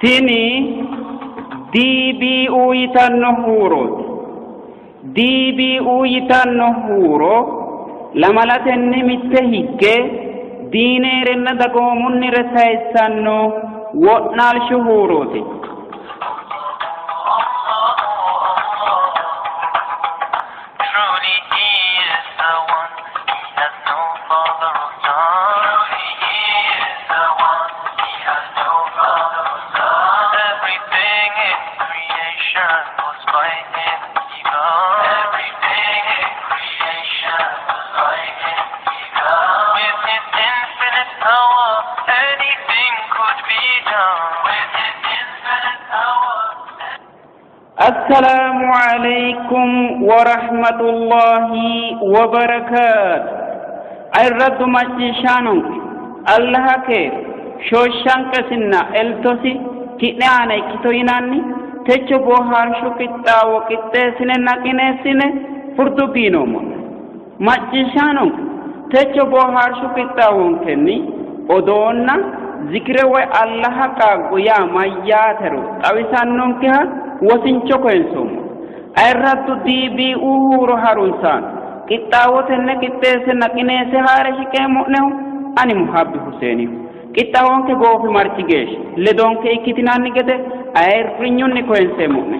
Tini DBU yitanno huurooti. DBU yitanno huuro lamalatenni mitte higge diineerenna dagoomunnire sayissanno wo'naalshu huurooti. Truly he is the one, he has no father or son. Truly he is the one, he has no father or son. Everything in creation was by him begun. Everything in creation was by him begun. With his infinite power, anything could be done. With his infinite power. Assalaamu alaikum warahmatullahi wabarakaatu. Ayirraddu macciishshaanonke Allaha keere shooshshanqesinna eltosi ki'ne aana ikkito yinanni techo boohaarshu qixxaawo qixxeessinenna qineessine furduggi yinoommo'ne. Macciishshaanonke techo boohaarshu qixxaawonkenni odoonna zikire woy Allaha qaaggo yaa mayyaatero xawisannonkeha wosincho koyinsoommo. Ayirraddu DBU huuro harunsaano qixxaawo tenne qixxeessenna qineesse haa're shiqeemmo'nehu ani Muhabbi Huseeniho. Qixxaawonke goofimarchi geeshsha ledonke ikkitinanni gede ayirrinyunni koyinseemmo'ne.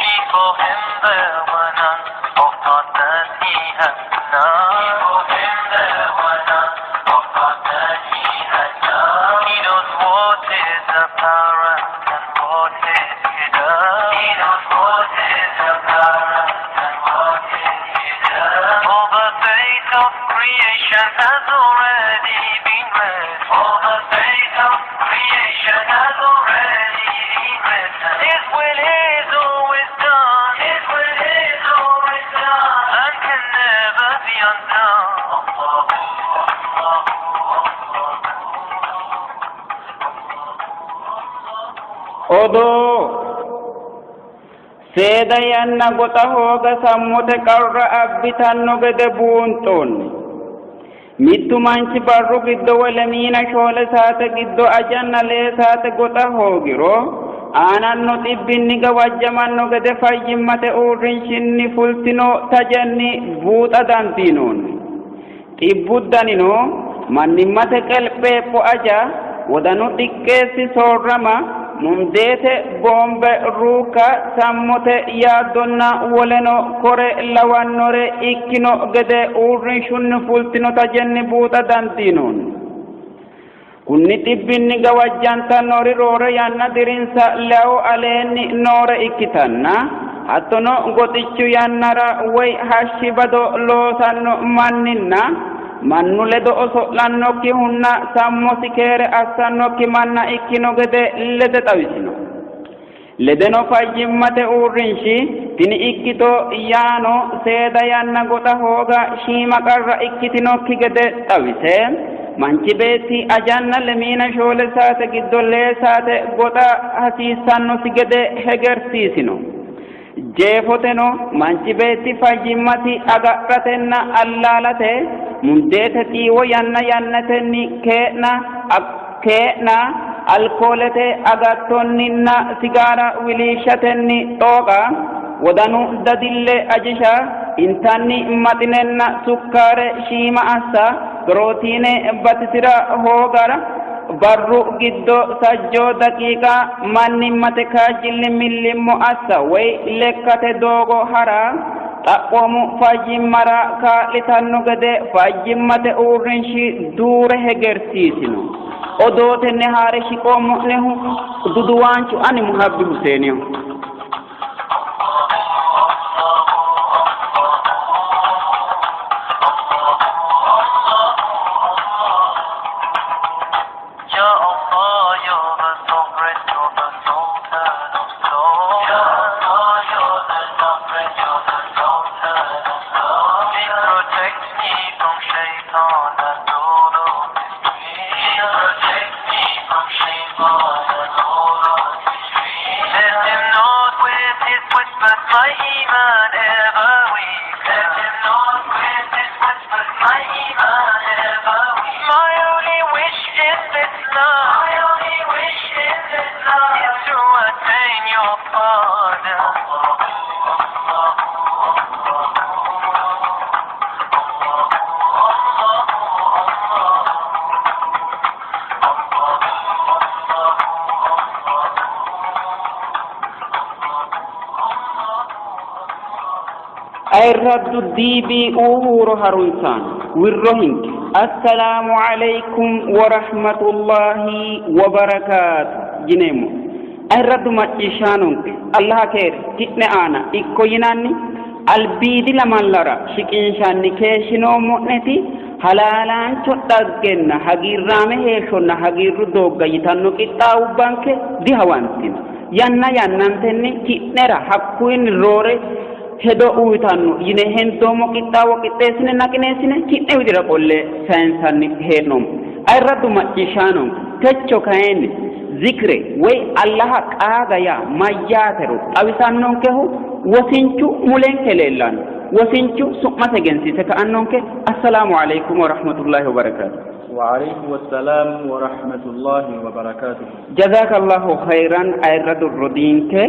Before him there were none of partners he had none. Before him there were none of partners he had none. He knows what is apparent and what is hidden. He knows what is apparent and what is hidden. All the fate of creation has already been written. All the fate of creation has already been written. His will is always done. His will is always done. And can never be undone. Odoo seeda yanna goxa hooga sammote qarra abbitanno gede buunxoonni. Mittu manchi barru giddo woy lemiina shoole saate giddo ajanna lee saate goxa hoogiro aananno xibbinni gawajjamanno gede fayyimmate uurrinshinni fultino tajenni buuxa dandiinoonni. Xibbu danino mannimmate qelpheepho aja, wodanu xiqqeessi soorrama, mundeete boombe ruukka, sammote yaaddonna woleno kore lawannore ikkino gede uurrinshunni fultino tajenni buuxa dandiinoonni. Kunni xibbinni gawajjantannori roore yanna dirinsa lewu aleenni noore ikkitanna hattono goxichu yannara woy hashshi bado loosanno manninna mannu ledo oso'lannokkihunna sammosi keere assannokki manna ikkino gede lede xawisino. Ledeno fayyimmate uurrinshi tini ikkito yaano seeda yanna goxa hooga shiima qarra ikkitinokki gede xawise, manchi beetti ajanna lemiina shoole saate giddo lee saate goxa hasiissannosi gede hegersiisino. Jeefoteno manchi beetti fayyimmasi agadhatenna allaalate mundeete xiiwo yanna yannatenni kee'na, kee'na, alkoolete agattonninna sigaara wiliishshatenni xooqa, wodanu dadille ajisha, intanni maxinenna sukkaare shiima assa, pirootiine batisi'ra hooga, barru giddo sajjoo daqiiqa mannimmate kaajjilli millimmo assa woy lekkate doogo ha'ra xaphoomu fayyimmara kaa'litanno gede fayyimmate uurrinshi duure hegersiisino. Odootenni haa're shiqoommo'nehu duduwaanchu ani Muhabbi Huseeniho. Ya Allah, you're the sovereign, you're the sultan of souls. Ya Allah, you're the sovereign, you're the sultan of souls. Please protect me from shaitan and all of his dreams. Protect me from shaitan and all of his dreams. Let him know. Ayirraddu DBU huuro harunsaano wirro hinge assalaamu alaykum wa rahmatullahi wa barakaatu yineemmo. Ayirraddu macciishshaanonke Allaha keere ki'ne aana ikko yinanni albiidi lamallara shiqinshanni keeshshinoommo'neti halaalaancho dhaggenna hagiirraame heeshshonna hagiirru doogga yitanno qixxaawubbanke dihawantino. Yanna yannantenni ki'nera hakkuyinni roore hedo uyitanno yine hendoommo qixxaawo qixxeessinenna qineessine ki'ne widira qolle sayinsanni hee'noommo. Ayirraddu macciishshaanonke techo kayinni zikre woy Allaha qaaga yaa mayyaatero xawisannonkehu wosinchu mulenke leellanno. Wosinchu su'mase egensiise ka'annonke. Assalaamu alaykum wa rahmatullahi wa barakaatu. Wa alaykum assalaam wa rahmatullahi wa barakaatuh. Jazakallahu khayran ayirradu rodiinke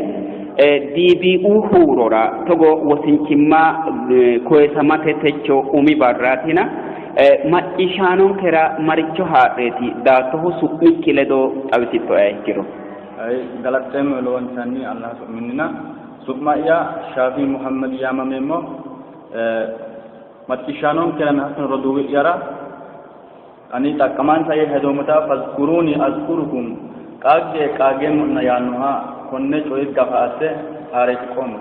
DBU huurora togo wosinchimma koyisamate techo umi barraatina macciishshaanonkera maricho haa'reeti daattohu su'mikki ledo xawisittoeha ikkiro. Galaxxeemmo lowontanni Allah su'minnina su'ma'ya Shaafi Muhammad yaamameemmo. Macciishshaanonkeranna hattono roduuwi'yara ani xaqqamansa yee hedoommota fazkuruuni azkurukum qaagge qaageemmo'na yaannoha konne coye gafa asse haa're shiqoommo.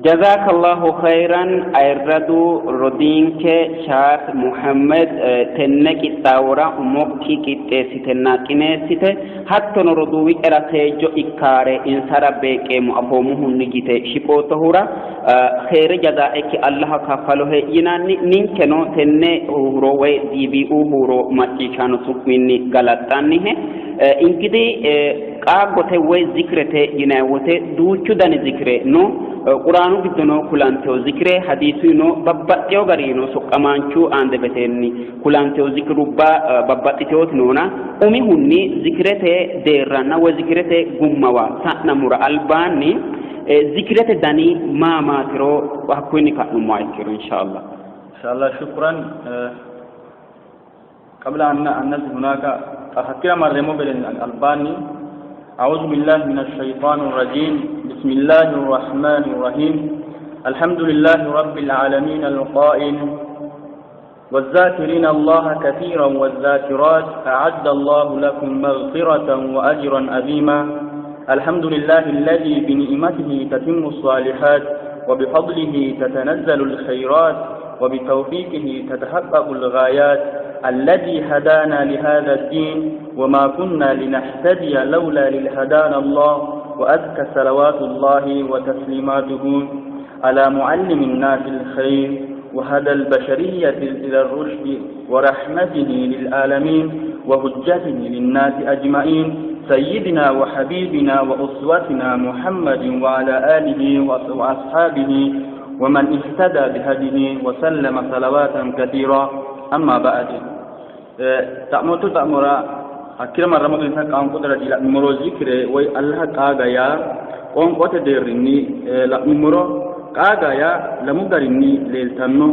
Jazakallahu khayran ayirradu rodiinke Shaaf Muhammed tenne qixxaawora umokki qixxeessitenna qineessite hattono roduuwi'yara seejjo ikkaare insara beeqqeemmo afoommohunni yite shiqoottohura Kheyre jazaa'ekki Allaha kaffalohe yinanni ninkeno tenne huuro woy DBU huuro macciishshaano su'minni galaxxannihe. Ingidihi qaaggote woy zikrete yinanni wote duuchu dani zikre no. Quraanu giddono kulantino zikre, hadiisuyino babbaxxewo gariino soqqamaanchu andebetenni kulantino zikrubba babbaxxitewooti noona umihunni zikrete deerranna woy zikrete gummawa sa'nammora albaanni Zikirete dani maa maatiro hakkuyinni ka'nummoha ikkiro inshallah. Inshallah shukran qabla an nazil hunaka hakkira marreemmo gede albaanni أعوذ بالله من الشيطان الرجيم بسم الله الرحمن الرحيم الحمد لله رب العالمين القائل والذاكرين الله كثيرا والذاكرات أعد الله لكم مغفرة وأجرا عظيما الحمد لله الذي بنعمته تتم الصالحات وبفضله تتنزل الخيرات وبتوفيقه تتحقق الغايات الذي هدانا لهذا الدين وما كنا لنهتدي لولا للهدانا الله وأزكى صلوات الله وتسليماته على معلم الناس الخير وهدى البشرية إلى الرشد ورحمته للعالمين وهجته للناس أجمعين سيدنا وحبيبنا وأسوتنا محمد وعلى آله وأصحابه ومن اهتدى بهديه وسلم صلوات كثيرا أما بعد xa'mootto xa'mora hakkira marrammo gedensaanni qoonqote ragi la'nummoro zikire woy Allaha qaaga yaa qoonqote deerrinni la'nummoro qaaga yaa lamu garinni leeltanno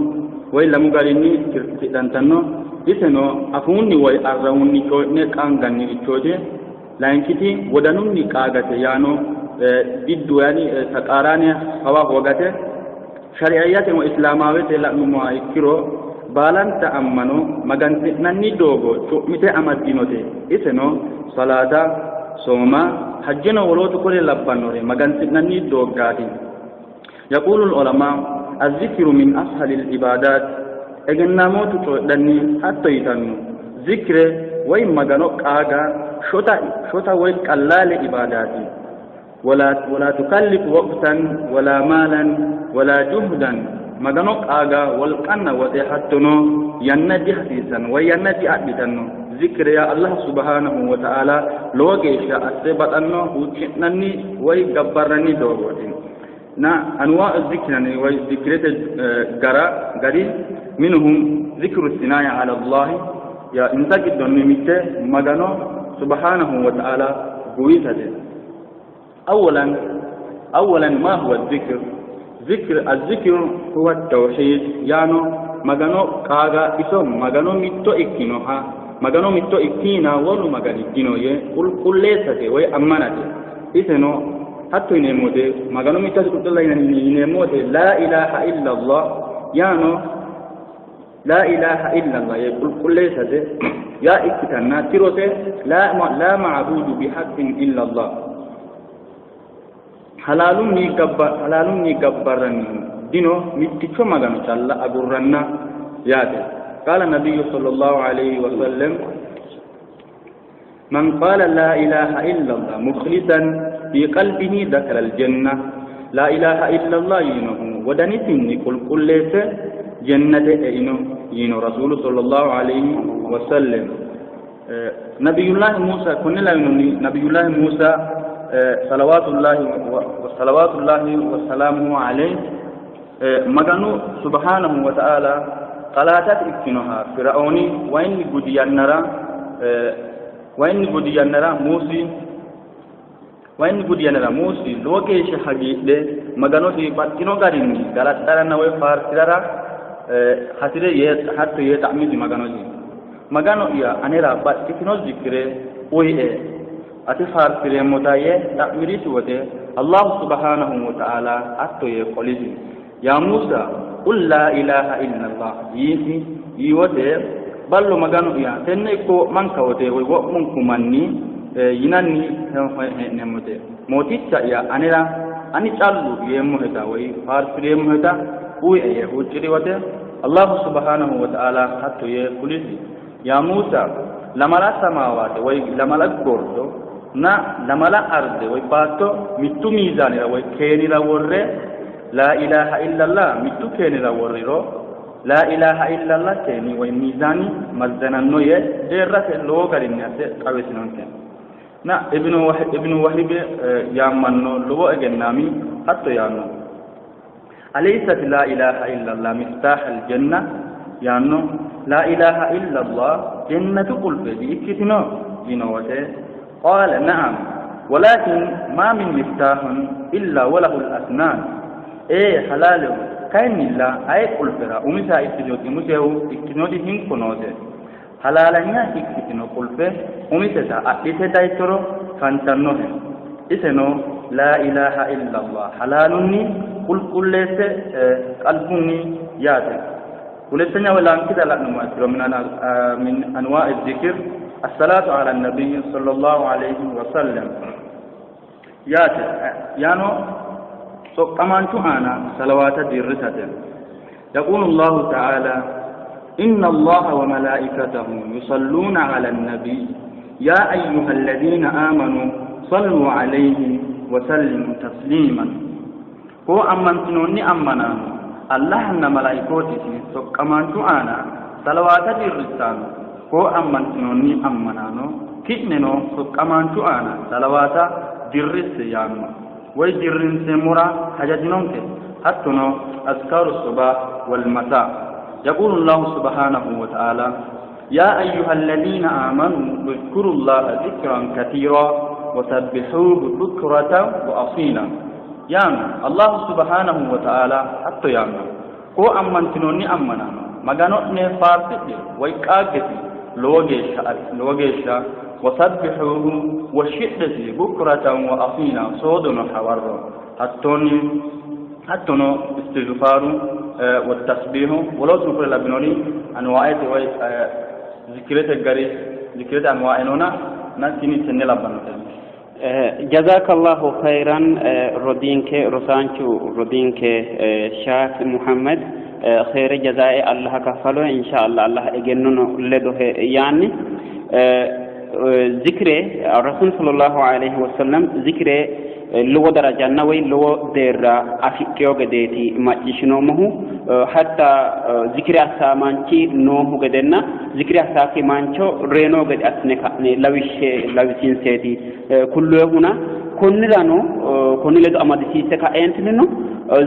woy lamu garinni tidhantanno. Iseno afuunni woy arrawunni coyi'ne qaangannirichooti. Layinkiti wodanunni qaagate yaano diddu yaani taqaaraane hawa hoogate. Shari'ayyate woy Islaamaawete la'nummoha ikkiro baalanta ammano magansi'nanni doogo cu'mite amaddinote. Iseno salaata, sooma, hajjeno wolootu kore labbannore magansi'nanni dooggaati. Yaquulul ulamaa Azzikiru min ashalil ibaadaat Egennaamootu coyidhanni hatto yitanno. Zikre woy Magano qaaga shota shota woy qallaale ibaadaati. Wala tukallifu waqtan wala maalan wala juhdan Magano qaaga wolqanna woxe hattono yanna dihasiissanno woy yanna diadhitanno. Zikre yaa Allah subhaanahu wa ta'aala lowo geeshsha asse baxanno huucci'nanni woy gabbarranni doogooti. Na anwaa'u zikri yinanni woy zikrete gara gari minhum zikru sinaa'i ala Allahi yaa insa giddonni mitte Magano subhaanahu wa ta'aala guwisate. Awwalan awwalan ma huwa zikr zikr azzikru huwa tawhiid yaano Magano qaaga iso Magano mitto ikkinoha Magano mitto ikkina wolu magani dino yee qulqulleessate woy ammanate. Iseno Hatto yineemmo wote Magano mittasi qulqulla yineemmo wote laa ilaaha illallah yaano laa ilaaha illallah yee qulqulleessate yaa ikkitanna tirose laa ma'buudu bihaqqin illallah halaalunni gabba halaalunni gabbarrannihu dino mitticho Magano calla agurranna yaate. Qaala nabiyyu sallallahu alayhi wa sallam من قال لا إله إلا الله مخلصا في قلبه دخل الجنة لا إله إلا الله ينه ودنسني قل قل ليس جنة إنه ينه رسول صلى الله عليه وسلم. نبي الله موسى كن لا نبي الله موسى صلوات الله وصلوات الله وسلامه عليه مغنو سبحانه وتعالى قلاتات إكتنها فرعوني وإن قد wayinni gudi yannara Muusi wayinni gudi yannara Muusi lowo geeshsha hagiidhe Maganosi baxxino garinni galaxxaranna woy faarsi'rara hasi're yee hatto yee xa'misi Maganosi, Magano'ya anera baxxitino zikire uyie ate faarsi'reemmota yee xa'mirisi wote Allahu subhaanahu wa ta'aala hatto yee qolisi, Yaa Muusa qul laa ilaaha illallah yiisi yii wote ballo Magano'ya tenne ikko wo'manka wote woy wo'munku manni yinanni hee'neemmote Mooticha'ya anera ani callu yeemmoheta woy faarsi'reemmoheta uyie yee huucci'ri wote Allahu subhaanahu wa ta'aala hatto yee kulisi, Yaa Muusa lamala samaawaate woy lamala gordo na lamala arde woy baatto mittu miizaanira woy keenira worre laa ilaaha illallah mittu keenira worriro laa ilaaha illallah keeni woy miizaani mazzananno yee deerrase lowo garinni asse xawisinonke. Na Ibnu Wahibe yaammanno lowo egennaami hatto yaanno. Aleysat laa ilaaha illallah miftaah aljanna yaanno laa ilaaha illallah jannatu qulfe di''ikkitino yino wote qaala na'am walaakin maa min miftaahun illaa walahu al-asnaan ee halaaleho kayinnilla aye qulfera umiseha ikkitinoti umisehu ikkitinoti hinko noose Halaalanya ikkitino qulfe umiseta adhite dayittoro fantannohe. Iseno Laa ilaaha illallah halaalunni qulqulleesse qalbunni yaate. Hulettenya woy laankita la'nummoha ikkiro min anwaa'i zikir as-salaatu ala nabiyyi sallallahu alayhi wa sallam yaate. Yaano soqqamaanchu aana salawaata dirrisate. Yaquulu Allahu ta'aala Inna Allaha wa malaa'ikatahu yusalluuna ala nabiy yaa ayyuhalladiina aamanuu salluu alayhi wa sallimuu tasliiman. Koo ammantinoonni ammanaano, Allahanna malaa'ikootisi soqqamaanchu aana salawaata dirrissanno. Koo ammantinoonni ammanaano, ki'neno soqqamaanchu aana salawaata dirrisse yaanno. Woy dirrinseemmora hajajinonke. Hattono azkaaru sobaah wal masaa. Yaquulu Allaahu subhaanahu wa ta'aalaa Yaa ayyuhalladiina aamanuu uzkurullaaha zikran kasiiraa wa sabbihuuhu bukratan wa asiila yaanno. Allaahu subhaanahu wa ta'aalaa hatto yaanno. Koo ammantinoonni ammanaano, Magano'ne faarsidhe woy qaaggesi lowo geeshsha lowo geeshsha wa sabbihuuhu woshshidhesi bukratan wa asiila soodono hawarro. Hattoonni hattono istighfaaru wa tasbiihu wolootuno kuri labbinori anwaa'ete woy zikirete gari zikirete anwaa'e noona na tini tenne labbannote. Jazakallahu khayran rodiinke rosaanchu rodiinke Shaak Muhammed khayre jazae Allaha kaffalohe inshallah Allah egennono ledohe yaanni zikire Rasul sallallahu alayhi wasallam zikire lowo darajanna woy lowo deerra afidhino gedeeti macciishshinoommohu. Hatta zikire assaa manchi noohu gedenna zikire assaakki mancho reyino gede assine ka'ne lawishshe lawisiinseeti kulloyehuna. Konnirano konni ledo amadisiisse ka'eentinnino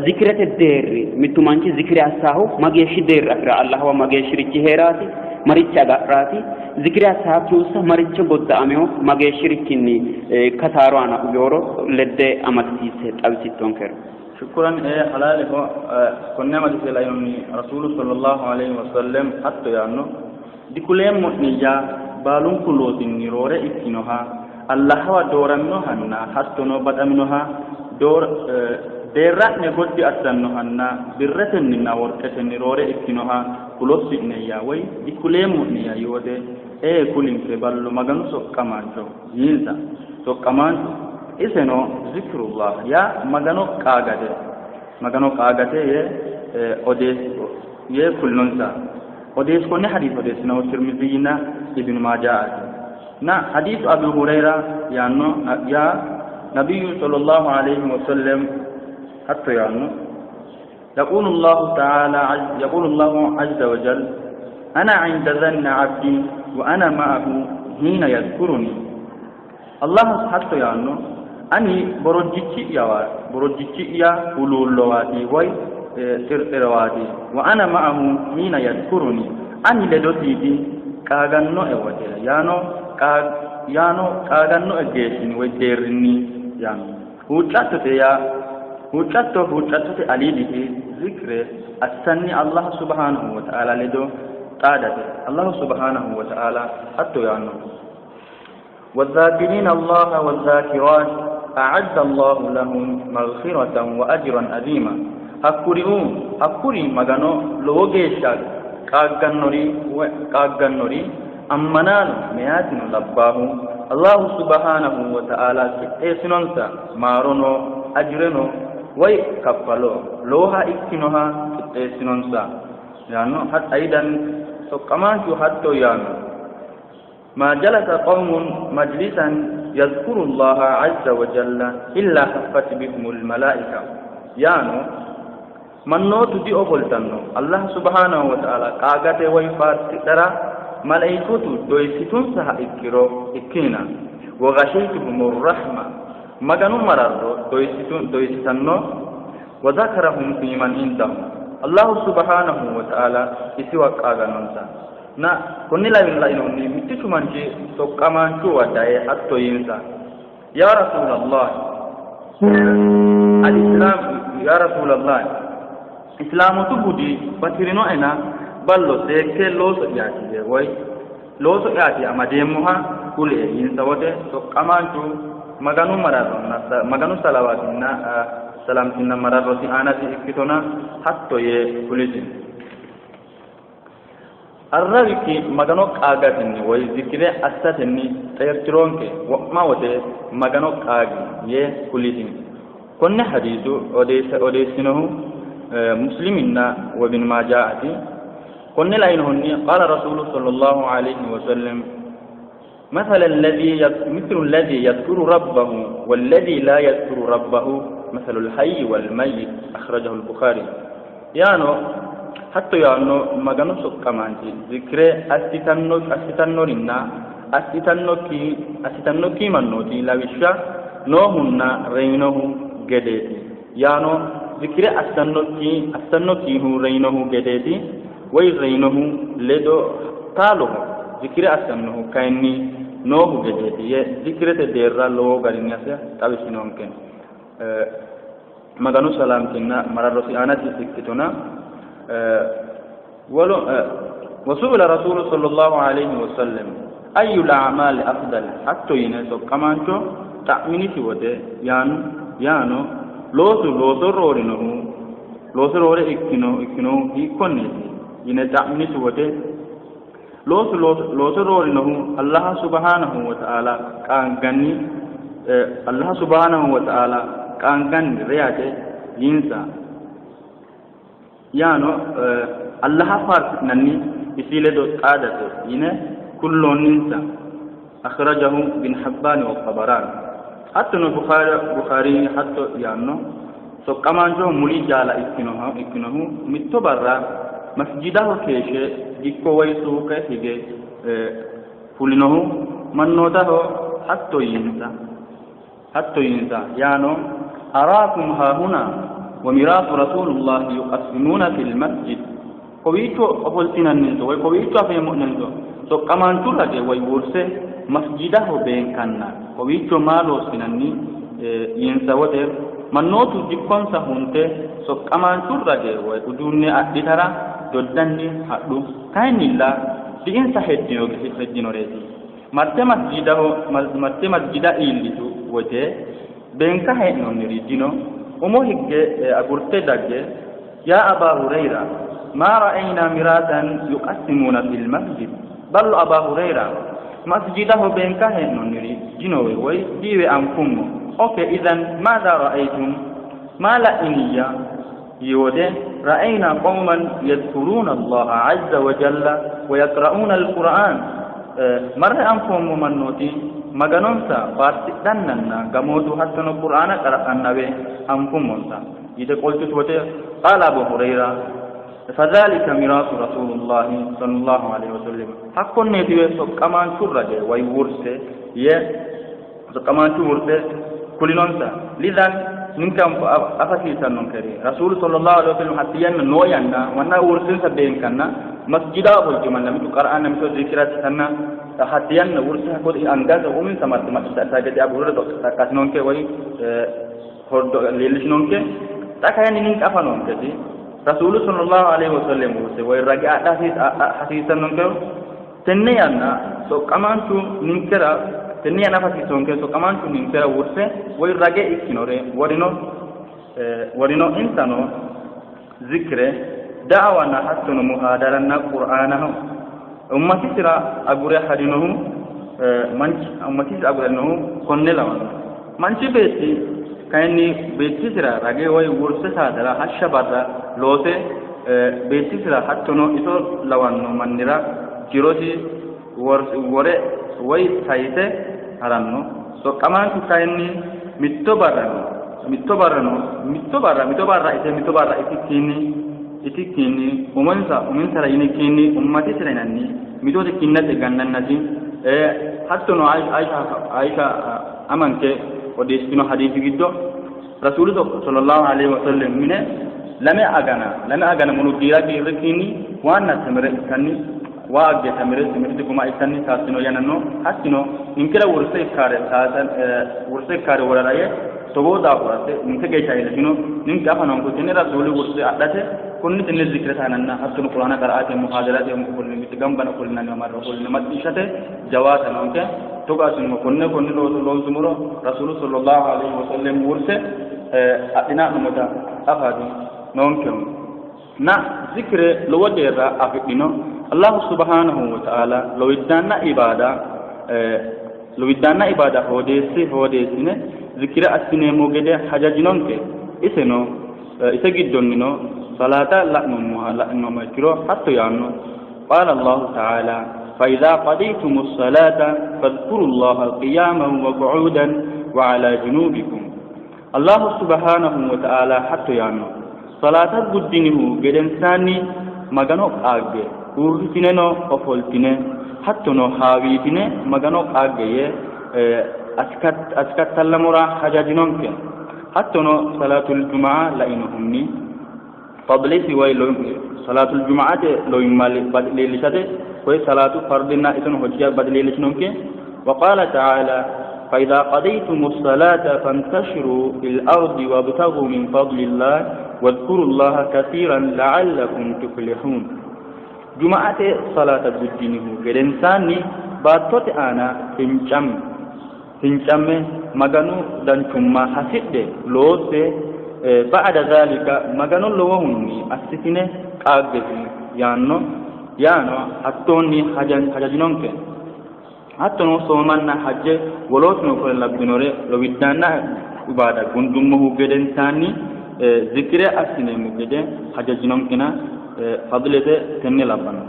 zikirete deerri mittu manchi zikire assaahu mageeshshi deerri afi'ra Allahawa mageeshshirichi hee'raati marichi aga'raati Zikiri assaakkihussa maricho godda'ameho mageeshshirichinni kasaaru aana uweoro ledde amadisiisse xawisittonkero. Shukkuran ee halaaleho konne amadisiise lainohunni Rasuulu sallallahu aleyhi wasallem hatto yaanno, Dikuleemmo'neyya baalunku loosinni roore ikkinoha Allahawa dooraminohanna hattono baxaminoha? Deerra'ne gotti assannohanna birretenninna worqetenni roore ikkinoha kulossi'neyya woy dikuleemmo'neyya yii wote, Ee kulinke ballo Maganu soqqamaancho yiinsa. Soqqamaanchu, Iseno zikrullah yaa Magano qaagate, Magano qaagate yee odeessi yee kulinonsa. Odeessi konne hadiise odeessinohu Tirmiziyyinna Ibnu Maajaati. Na hadiisu Abi Hurayra yaanno yaa Nabiyyu sallallahu alayhi wa sallam hatto yaanno يقول الله تعالى يقول الله عز وجل أنا عند ظن عبدي وأنا معه حين يذكرني الله hatto yaanno ani borojjichi'yawa borojjichi'ya huluullowaati woy xirxirowaati wa ana ma'ahu hiina yadkuruni ani ledosiiti qaagannoe wote yaano yaano qaagannoe geeshshinni woy deerrinni yaano huuccattote yaa huuccatto huuccattote aliiditi zikre assanni Allah subhanahu wa ta'ala ledo xaadate Allah subhanahu wa ta'ala hatto yaanno والذاكرين الله والذاكرات أعد الله لهم مغفرة وأجرا عظيما hakkuriu hakkuri magano lowo geeshsha qaaggannori qaaggannori ammanaano meyaatino labbaahu allahu subhanahu wa ta'ala qixxeessinonsa maarono ajireno woy kaffalo lowoha ikkinoha qixxeessinonsa yaanno aidan soqqamaanchu hatto yaanno ما جلس قوم مجلسا يذكر الله عز وجل إلا حفت بهم الملائكة yaano mannootu diofoltanno allah subhanahu wa ta'ala qaagate woy faarsidhara malaikotu doyssitunsaha ikkiro ikkina وغشيتهم الرحمة maganu mararro doyssitanno وذكرهم في من عندهم الله سبحانه وتعالى isiwa qaaganonsa na konni lawin lainohunni mittichu manchi soqqamaanchuwa daye hatto yiinsa ya rasulallah al-islam ya rasulallah islaamotu budi batirinoena ballo seekke looso'yaati yee woy looso'yaati amadeemmoha kulie yiinsa wote soqqamaanchu maganu mararronna maganu salawaatinna salamtinna mararrosi aanasi ikkitona hatto yee kulisi Arrawikki Magano qaagatenni woy zikire assatenni xeertiroonke, wo'ma wote Magano qaagi yee kulisi. Konne hadiisu odeessinohu Musliminna Ibn Maajaati. Konne lainohunni qaala Rasuulu sallallahu alayhi wa sallam مثل الذي مثل الذي يذكر ربه والذي لا يذكر ربه مثل الحي والميت أخرجه البخاري yaano hatto yaanno maganu soqqamaanchi zikire assitanno assitannorinna assitannokki assitannokki mannooti lawishsha noohunna reyinohu gedeeti yaano zikire assannokki assannokkihu reyinohu gedeeti woy reyinohu ledo taaloho zikire assannohu kayinni noohu gedeeti yee zikirete deerra lowo garinni asse xawisinonke maganu salaamtinna mararrosi aanasi ikkitona wolu وسئل رسول صلى الله عليه وسلم أي الأعمال أفضل hatto yine soqqamaancho xa'minisi wote yaano loosu looso roorinohu looso roore ikkino ikkinohu hiikkonneeti yine xa'minisi wote loosu looso roorinohu allah subhanahu wa ta'ala qaanganni allah subhanahu wa ta'ala qaanganni reyate yiinsa yaano allaha faarsi'nanni isi ledo xaadate yine kulloonninsa akhrajahu bin habbaani wa tabaraan hattono bukhaari hatto yaanno soqqamaanchoho muli jaala ikkinohu ikkinohu mitto barra masjidaho keeshshe dikko woy suuqe hige fulinohu mannootaho hatto yiinsa hatto yiinsa yaano araakum haahuna wa miraasu rasuulullahi yuqassimuuna fil masjid kowiicho ofoltinanninso woy kowiicho afeemmo'nenso soqqamaanchu rage woy wurse masjidaho beenkanna kowiicho maa loossinanni yiinsa wote mannootu dikkonsa hunte soqqamaanchu rage woy uduunne adhitara doddanni hadhu kayinnilla diinsa heddino heddinoreeti marte masjidaho marte masjida iillitu wote Beenka hee'noonniri dino. Umo higge agurte dagge, Yaa Abaa Hureyra, maa ra'eynaa miraasan yuqassimuuna fil masjid? Ballo Abaa Hureyra, masjidaho beenka hee'noonniri dinowe woy diiwe anfummo. Ok, idhan maadha ra'eytum? Maa la'iniyya? Yii wote, Ra'eynaa qawman yadhkuruuna Allaha azza wa jalla wa yaqra'uuna al-Qur'aan. Marre anfoommo mannooti Maganonsa faarsidhannanna gamootu hattono Qur'aana qara'annawe anfummonsa. Yite qoltusi wote, Qaala Abu Hureyra, Fadhaalika miraasu Rasuulullaahi sallallahu aleyhi wa sallam. Hakkonneetiwe soqqamaanchu rage woy wurse yee soqqamaanchu wurse kulinonsa. Lidhan ninke afa hasiissannonkeri Rasuulu sallallahu aleyhi wa sallam hatti yanna noo yanna manna wursensa beenkanna masjida ofolte manna mitu qara'anna mitu zikira assitanna hatti yanna wurse hakko angansa uminsa marte macciishsha gede Abu Hurayra xaqqasinonke woy hordo leellishinonke. Xa kayinni ninke afa noonketi Rasuulu sallallahu aleyhi wa sallam wurse woy rage adha hasiissannonkehu tenne yanna soqqamaanchu ninkera tenne yanna afa hasiissannonke soqqamaanchu ninkera wurse woy rage ikkinore worino worino insano zikire da'awanna hattono muhaadaranna qur'aanaho ummatisira agure hadinohu manchi ummatisira agure hadinohu konne lawanno manchi beetti kayinni beettisira rage woy wurse saadara hashsha barra loose beettisira hattono iso lawanno mannira jirosi wore woy sayise haranno. Soqqamaanchu kayinni mitto barrano mitto barrano mitto barra mito barra ite mito barra itikkiinni itikkiinni umonsa uminsara yinikkiinni ummatisira yinanni mitote kinnate gannannasi hattono Aisha Aisha amanke odeessitino hadiisi giddo Rasuulu sallallahu alaihi wasallam mine lame agana lame agana mulu giira giirrikkiinni waanna timire ittanni waa agge tamire timirte guma ittanni saassino yanna no. Hattino ninkera wurse ikkaare saasan wurse ikkaare worara yee togoo daafurase ninke geeshsha iillitino. Ninke afa noonke tenne Rasuuli wurse adhate kunni tenne zikirete aananna hattono Qur'aana qara'ate muhaadarate ofolline mitti gambano ofollinanniwa marre ofolline macciishshate jawaata noonke. Togo assinummo konne konne looso loonsummoro Rasuulu sallallahu alaihi wasallam wurse adhina'nummota afaati noonkehu. Na zikire lowo deerra afidhino. Allahu subhaanahu wa ta'aala lowiddaanna ibaada lowiddaanna ibaada hoodeesse hoodeessine zikire assineemmo gede hajajinonke. Iseno ise giddonnino salaata la'nummoha la'nummoha ikkiro hatto yaanno. Qaala Allahu ta'aala fa idhaa qadaytumu salaata fadhkuru Allaha qiyaaman wa qu'uudan wa alaa junuubikum. Allahu subhaanahu wa ta'aala hatto yaanno. Salaata guddinihu gedensaanni Magano qaagge, uurritineno ofoltine, hattono haawiitine Magano qaagge yee asikattallamora hajajinonke. Hattono salaatul jumaa lainohunni fadlisi woy salaatul jumaate loyimma leellishate koye salaatu fardinna isono hojja bade leellishinonke. Wa qaala ta'aala fa idhaa qadaytumu salaata fantashiru fil ardi wabtaghu min fadlillah wadhkuru llaha kathiran la'allakum tuflihun. Jumaate salaata guddinihu gedensaanni baattote aana fincamme fincamme Maganu danchumma hasidhe loosse ba'da zaalika Magano lowohunni assitine qaaggesi yaanno yaano hattoonni hajajinonke. Hattono soomanna hajje wolootuno kore labbinore lowiddaanna ibaada gundummohu gedensaanni zikire assineemmo gede hajajinonkena fadlete tenne labbanno.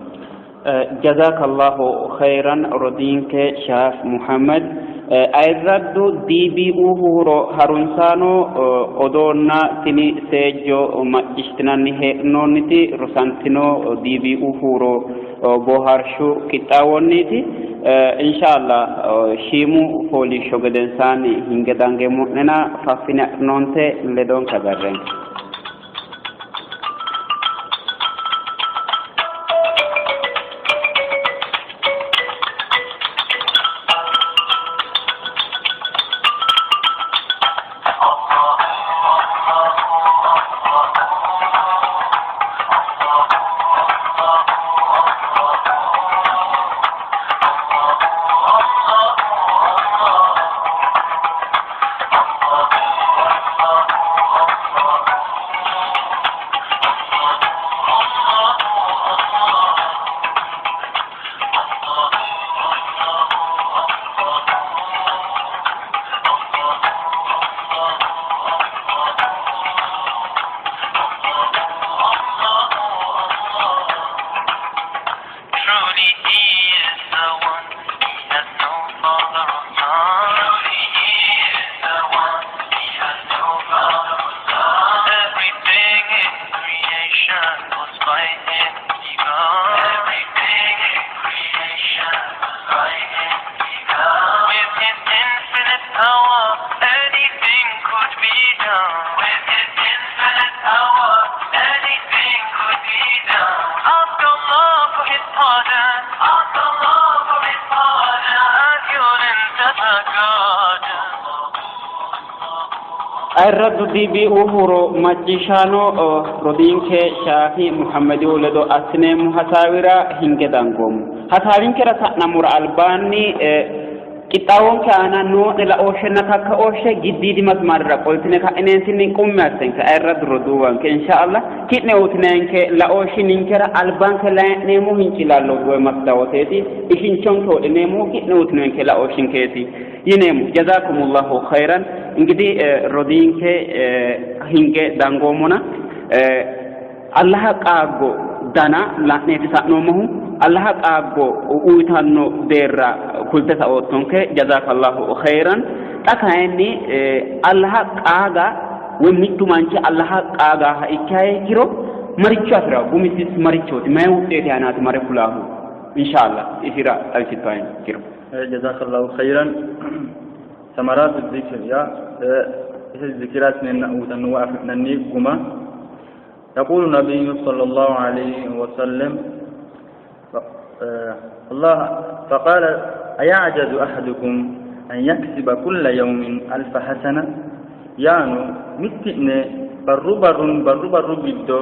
Jazakallahu khairan rodiinke Shaaf Muhammad. Ayirraddu DBU huuro harunsaano odoonna tini seejjo macciishshitinanni hee'noonniti rosantino DBU huuro boohaarshu qixxaawonniiti. Inshallah shiimu fooliishsho gedensaanni hinge dangeemmo'nena faffine adhinoonte ledonke agarrenke. Ayirraddu DBU huuro macciishshaano rodiinke Shaafi Muhammedihu ledo assineemmo hasaawira hinge dangoommo. Hasaawinkera sa'nammora albaanni qixxaawonke aana noo'ne laooshshenna kakkaooshshe giddiidi masmarira qoltine ka'ineentinni qummi assenke ayirraddu roduuwanke inshaallah ki'ne uyitinenke laooshshi ninkera albanke layi'neemmo hincilaallo woy mastawoteeti ishinchonke wodhineemmohu ki'ne uyitinenke laooshshinkeeti yineemmo. Jazakumullahu khayran. Ingidihi rodiinke hinge dangoommona Allaha qaaggo dana la'neeti sa'noommohu. Allaha qaaggo uyitanno deerra kulte saoottonke. Jazakallahu khayran. Xa kayinni Allaha qaaga woy mittu manchi Allaha qaagaaha ikkiha ikkiro maricho afi'rawo? Gumisis marichooti? Mayi wuxxeeti aanaati mare fulaahu? Inshallah isira xawisittoha ikkiro. Jazakallahu khayran. Samaraatu zikr yaa ise zikiratinenna uyitannowa afi'nanni guma. يقول النبي صلى الله عليه وسلم الله فقال أيعجز أحدكم أن يكسب كل يوم ألف حسنة yaano mitti'ne barru barrun barru barru giddo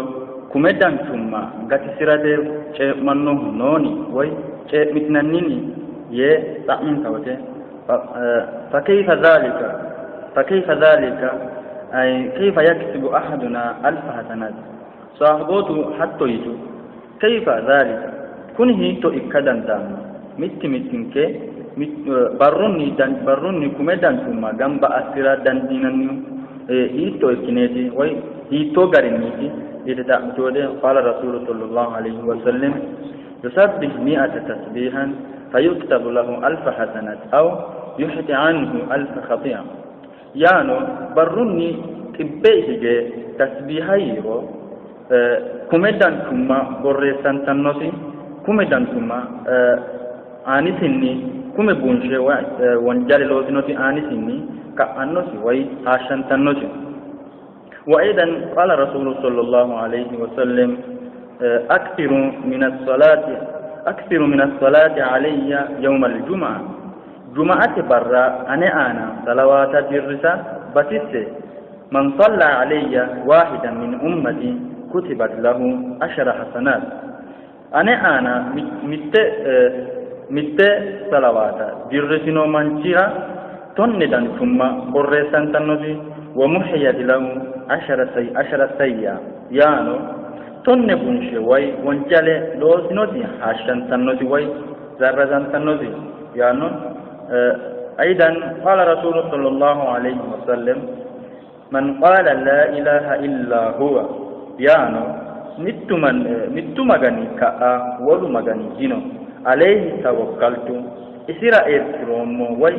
kume danchumma gatisirate cee'mannohu nooni woy cee'mitinannini yee xa'minsa wote فكيف ذلك فكيف ذلك أي كيف يكسب أحدنا ألف حسنات صاحبوtu hatto yitu كيف ذلك kuni hiitto ikka dandaanno mitti mittinke barrunni barrunni kume danchumma gamba assira dandiinannihu hiitto ikkineeti woy hiittoo garinniiti yite xa'mitu wode قال رسول صلى الله عليه وسلم يسبح مئة تسبيحا فيكتب له ألف حسنة أو يحط عنه ألف خطيئة yaano barrunni xibbe hige tasbiiha yiiro kume danchumma borreessantannosi kume danchumma aanisinni kume bunshe wonjale loosinosi aanisinni ka'annosi woy haashshantannosi. وأيضا قال رسول صلى الله عليه وسلم أكثر من الصلاة أكثر من الصلاة علي يوم الجمعة جمعة برا أنا أنا صلوات درسة بسس من صلى علي واحدا من أمتي كتبت له 10 حسنات أنا أنا مت مت صلوات درسنو منشيرا tonne danchumma borreessantannosi ومحيت له 10 سيئة yaano tonne bunshe way wonjale loosinosi haashshantannosi way zarrazantannosi yaano. أيضا قال رسول صلى الله عليه وسلم من قال لا إله إلا هو yaano mittu man mittu magani ka'a wolu magani dino عليه توكلت isira irkiroommo way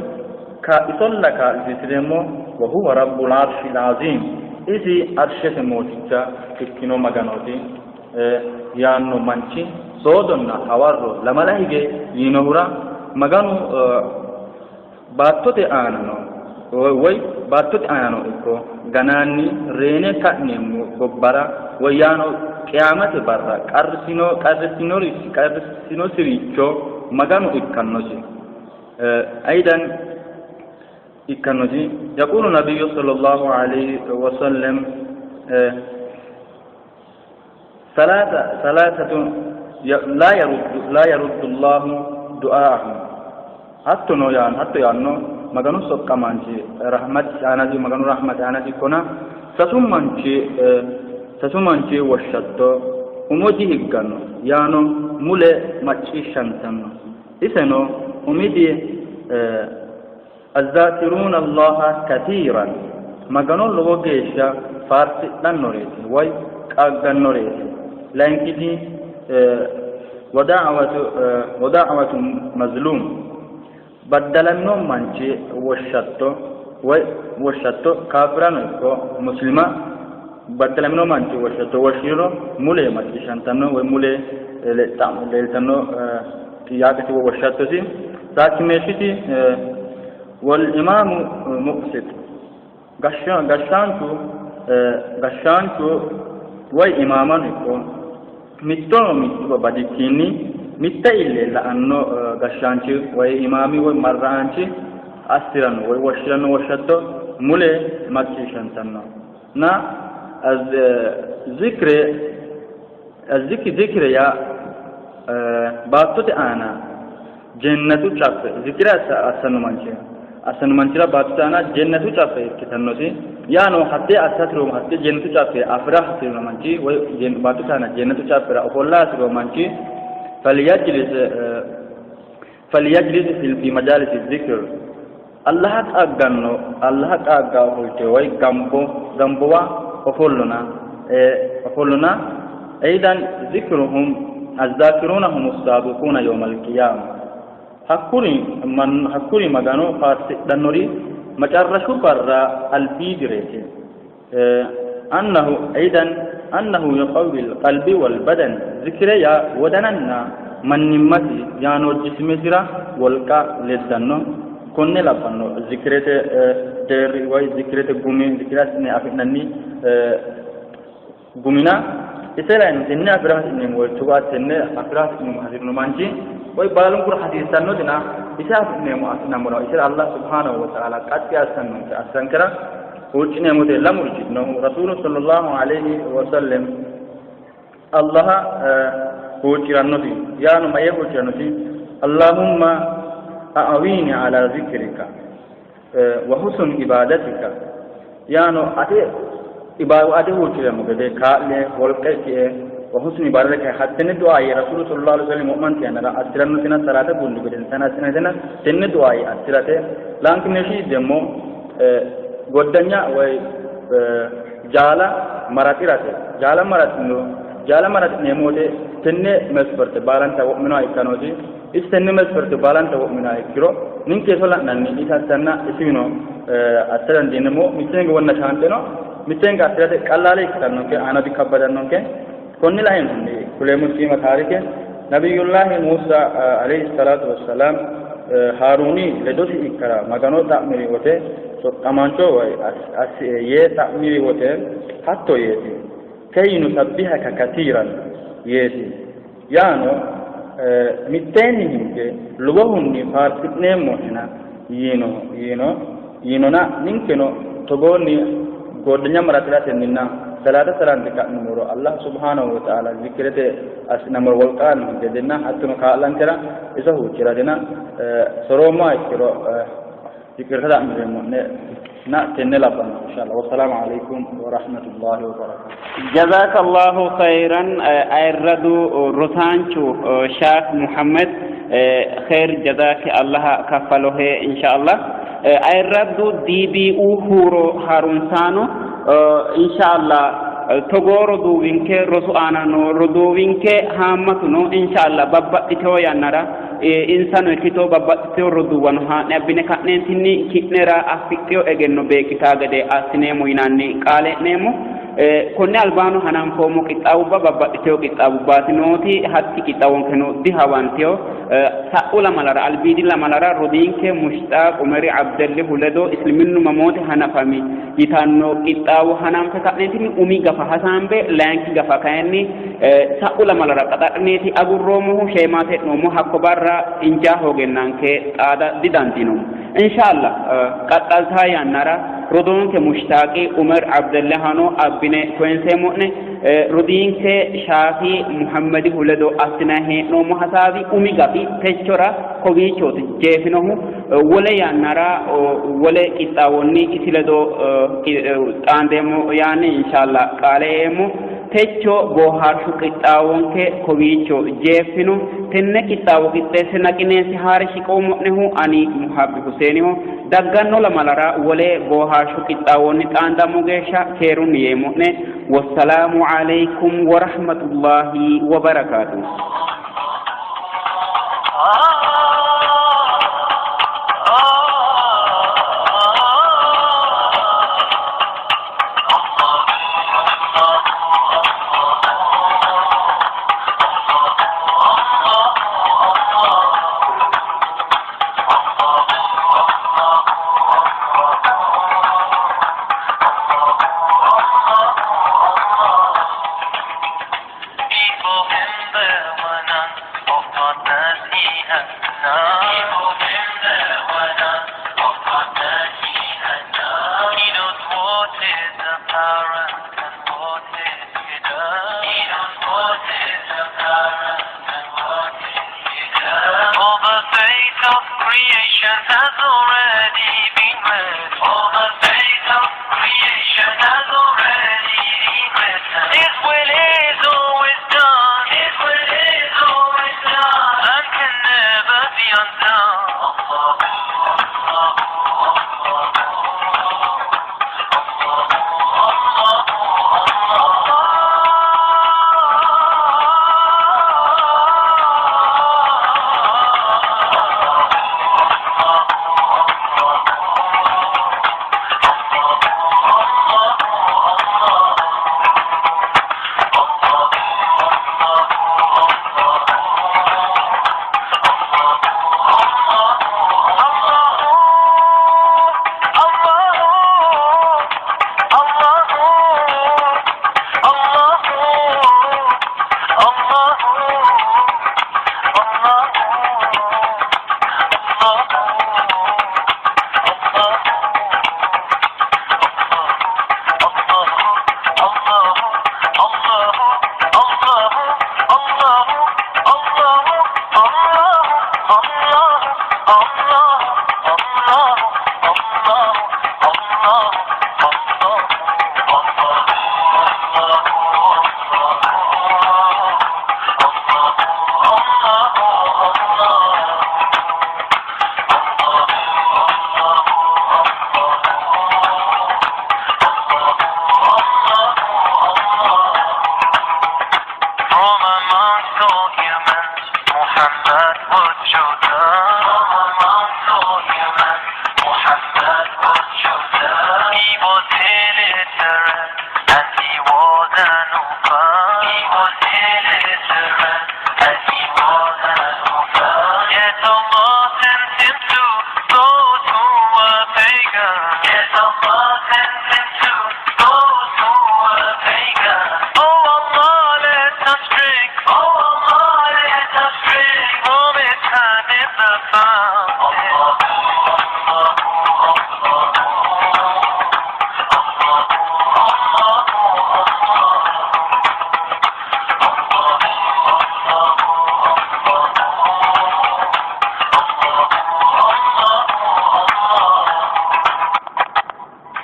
ka isolla kaa'lisireemmo وهو رب العرش العظيم isi arshete mooticha ikkino maganooti yaanno manchi soodonna hawarro lamala hige yiinohura maganu baattote aanano woy baattote aanano ikko ganaanni reene ka'neemmo gobbara woy yaano qiyaamate barra qarrisino qarrisinosiricho maganu ikkannosi. أيضا ikkannosi. يقول النبي صلى الله عليه وسلم ثلاثة لا يرد لا يرد الله دعاءهم hattono yaan hatto yaanno maganu soqqamaanchi rahmat aanasi maganu rahmat aanasi ikkona sasu manchi woshshatto umo dihigganno yaano mule macciishshantanno iseno umidi الذاكرون الله كثيرا magano lowo geeshsha faarsidhannoreeti woy qaaggannoreeti. Layinkiti ودعوة مظلوم baddalamino manchi woshshatto woy woshshatto kaafirano ikko muslima baddalamino manchi woshshatto woshshiro mule macciishshantanno woy mule leeltanno xiyaaqesi woy woshshattosi. Saakkimeeshshiti والإمام مقسط gashshaanchu woy imaamano ikko mittono mittu badikkiinni mitte ille la'anno gashshaanchi woy imaami woy marra'aanchi assiranno woy woshshiranno woshshatto. mule macciishshantanno na zikre zikri zikre yaa baattote aana jennatu caffe zikire assanno manchi assanno manchira baattote aana jennatu caffe ikkitannosi yaano hattee assa hasi'rino hattee jennatu caffe afi'ra hasi'rino manchi woy baattote aana jennatu caffera ofolla hasi'rino manchi falyajlis falyajlis fi majaalisi zikr Allaha qaagganno Allaha qaagga ofolte woy gambo gambowa ofollona ofollona eidan zikruhum azzaakiruna humu saabiquuna yawmal qiyaama hakkuri man hakkuri magano faarsidhannori macarrashu barra albiidireeti annahu eidan annahu yuqawwi alqalbi walbadan zikire yaa wodananna mannimmasi yaano jismesira wolqa leddanno konne labbanno zikirete deerri woy zikirete gumi zikire assine afi'nanni gumina ise laino tenne afi'ra hasi'neemmo woy togo tenne afi'ra hasi'neemmo hasi'rino manchi woy baalunkura hasiissannotina ise afi'neemmo afi'nammora isera Allah subhanahu wa ta'ala qaxxi assannonke assankera huuccineemmote lamurichi noohu rasuulu sallallahu alayhi wa sallam Allaha huucci'rannosi yaano mayyee huucci'rannosi Allahumma a'awini ala zikrika wa husn ibadatika yaano ate ate huucci'reemmo gede kaa'lie wolqa ikkie wa husn ibadatika hattenne du'aaye rasuulu sallallahu alaihi wasallam wo'manti yannara assi'rannotina salaata gundu gedensaani assinannitina tenne du'aaye assi'rate laankineshi demmo goddanya woy jaala maraxirate jaala maraxino jaala maraxineemmo wote tenne mesferte baalanta wo'minoha ikka noosi isi tenne mesferte baalanta wo'minoha ikkiro ninke iso la'nanni isi assanna isiwino assa dandiineemmo mitteenke wonna shaanxeno mitteenke assi'rate qallaale ikkitannonke aana dikabbadannonke konni lainohunni kuleemmo shiima taarike nabiyullahi Musa alayhi salatu wassalaam Haaruuni ledosi ikkara Magano xa'miri wote soqqamaancho woy assie yee xa'miri wote hatto yeeti kay nusabbihaka katiiran yeeti yaano mitteenni hinge lowohunni faarsi'neemmohena yiino yiino yiinona ninkeno togoonni goodanya maraxiratenninna salaata salaante ka'nummoro Allah subhanahu wa ta'ala zikirete assi'nammoro wolqa aannonke gedenna hattono kaa'lankera iso huucci'ratina soroommoha ikkiro yiqirta xa'mireemmo'ne na tenne labbanno inshallah wassalaamu alaykum wa rahmatullahi wa barakatuh. Jazakallahu khairan ayirradu rosaanchu Shaak Muhammed khair jazaki Allaha kaffalohe inshallah ayirraddu DBU huuro harunsaano inshallah togoo roduuwinke rosu aana noo roduuwinke haammatu no inshallah babbaxxitewo yannara insano ikkito babbaxxitewo roduuwano haa'ne abbine ka'neentinni ki'nera afidhino egenno beeqqitaa gede assineemmo yinanni qaale e'neemmo. Konne albaano hananfoommo qixxaawubba babbaxxitewo qixxaawubbaati nooti hatti qixxaawonkeno dihawantewo. Sa'u lamalara albiidi lamalara rodiinke Mushxaaq Umeri Abdellihu ledo isliminnu mamoote hanafami yitanno qixxaawo hananfe ka'neentinni umi gafa hasaambe layinki gafa kayinni sa'u lamalara qaxadhineeti agurroommohu sheemaate e'noommo hakko barra injaa hoogennanke xaada didandiinoommo. Inshallah qaxxaltaa yannara rodoonke Mushtaaqi Umer Abdellahano abbine koyinseemmo'ne rodiinke Shaafi Muhammedihu ledo assinanni hee'noommo hasaawi umi gafi techora kowiichooti jeefinohu wole yannara wole qixxaawonni isi ledo xaandeemmo yaanni inshallah qaale eemmo. Techo boohaarshu qixxaawonke kowiicho jeeffino. Tenne qixxaawo qixxeesse naqineesse haare shiqoommo'nehu ani Muhabbi Huseeniho. Dagganno lamalara wole boohaarshu qixxaawonni xaandammo geeshsha keerunni yeemmo'ne. Wassalaamu alaikum warahmatullahi wabarakaatuh. People in the has already been written. All the fate of creation has already been written. His will is always done. His will is always done. And can never be undone. From amongst all humans, Muhammad was chosen. From amongst all humans, Muhammad was chosen. He was illiterate and he was an orphan. He was illiterate and he was an orphan. Yet Allah sent him to those who were pagan. Yet Allah sent him to those who were pagan. Oh Allah, let us drink. Oh Allah, let us drink from His hand in the fountain.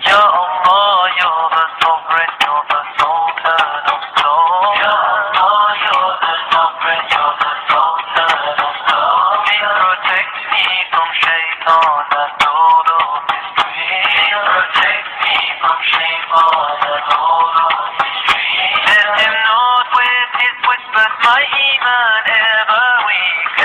Ya Allah, you're the sovereign, you're the sultan of souls. Ya Allah, you're the sovereign, you're the sultan of souls. Please protect me from shaitan and all of his tricks. Please protect me from shaitan and all of his tricks. Let him not with his whispers my iman ever weaken.